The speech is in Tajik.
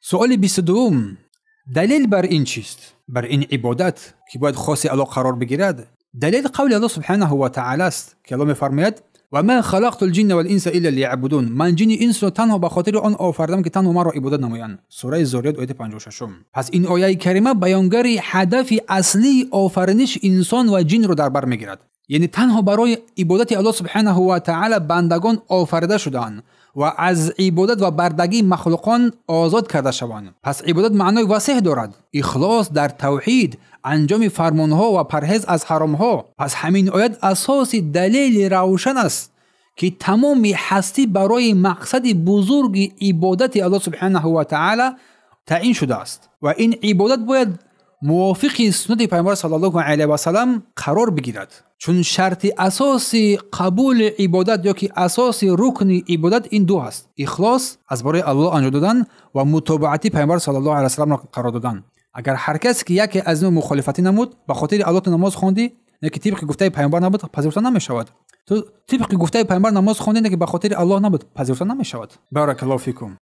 Суоли 22-ум: далел бар ин чист? Бар ин ибодат ки бояд хоси Аллоҳ қарор бигирад. Далел қавли Аллоҳ субҳанаҳу ва таъала аст, ки Аллоҳ мефармояд: ва ма халақту лҷинна вал-инса илла лияъбудун. Ман ҷини инсро танҳо ба хотири он офаридам, ки танҳо маро ибодат намоянд. Сураи Зориёт, ояти 56. Пас ин ояи карима баёнгари ҳадафи аслии офариниши инсон ва ҷинро дар бар мегирад. Яъне танҳо барои ибодати Аллоҳ субҳанаҳу ва таъала бандагон офарида шудаанд ва аз ибодат ва бардагии махлуқон озод карда шаванд. Пас ибодат маънои васеъ дорад: ихлос дар тавҳид, анҷоми фармонҳо ва парҳез аз ҳаромҳо. Пас ҳамин оят асоси далели равшан аст, ки тамоми ҳастӣ барои мақсади бузурги ибодати Аллоҳ субҳанаҳу ва таъала таъин шудааст ва ин ибодат бояд мувофиқи суннати Пайғамбар саллаллоҳу алайҳи васаллам қарор бигирад. Чун шарти асоси қабули ибодат ё ки асоси рукни ибодат ин ду ҳаст: ихлос, аз барои Аллоҳ анҷом додан, ва мутобиати Пайғамбар саллаллоҳу алайҳи васалламро қарор додан. Агар ҳар касе ки яке аз инҳо мухолифатӣ намуд, ба хотири Аллоҳ ту намоз хондӣ, не ки тибқи гуфтаи Пайғамбар набуд, пазируфта намешавад. Ту тибқи гуфтаи Пайғамбар намоз хондӣ, не ки ба хотири Аллоҳ набуд, пазируфта намешавад. Баракаллоҳу фикум.